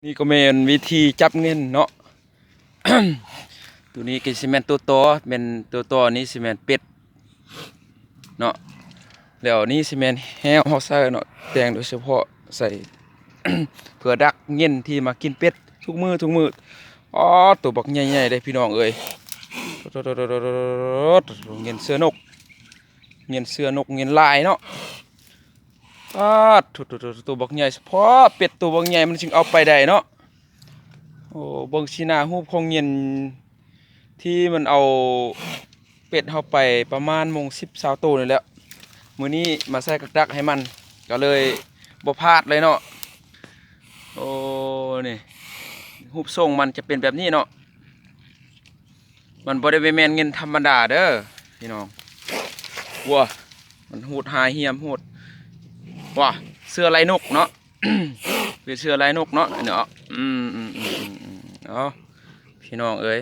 ນີ້ກໍແມ່ນວິທີຈັບເງິນເນາະ. ໂຕນີ້ກໍຊິແມ່ນໂຕຕໍ່ ແມ່ນໂຕຕໍ່ນີ້ຊິແມ່ນເປັດເນາະ. ແລ້ວນີ້ຊິແມ່ນແຮ້ວເຮົາໃສ່ເນາະ ແຕ່ງໂດຍສະເພາະໃສ່ ເພື່ອດັກເງິນທີ່ມາກິນເປັດທຸກມື້ ທຸກມື້. ອໍ ໂຕບັກໃຫຍ່ໆເດ້ພີ່ນ້ອງເອີຍ ເງິນເສືອນົກ ເງິນເສືອນົກ ເງິນລາຍເນາະ. ປາດ ໂຕບັກໃຫຍ່ ສະເພາະເປັດໂຕບັກໃຫຍ່ມັນຈຶ່ງເອົາໄປໄດ້ເນາະ. ໂອ້ ເບິ່ງສີໜ້າຮູບຂອງເຫຍື່ອນທີ່ມັນເອົາເປັດເຮົາໄປປະມານໂມງສິບ ຊາວໂຕນີ້ແຫຼະ. ມື້ນີ້ມາໃສ່ກັກດັກໃຫ້ມັນ ກໍເລີຍບໍ່ພາດເລີຍເນາະ. ໂອ້ ນີ້ ຮູບຊົງມັນຈະເປັນແບບນີ້ເນາະ. ມັນບໍ່ໄດ້ແມ່ນເງິນທຳມະດາເດີພີ່ນ້ອງ. ວ້າ ມັນໂຫດຮ້າຍຫ້ຽມໂຫດ. ວ້າ ເສືອລາຍນົກເນາະ ເປັນເສືອລາຍນົກເນາະ ເນາະ. ອືມ ເອົາ ພີ່ນ້ອງເອີຍ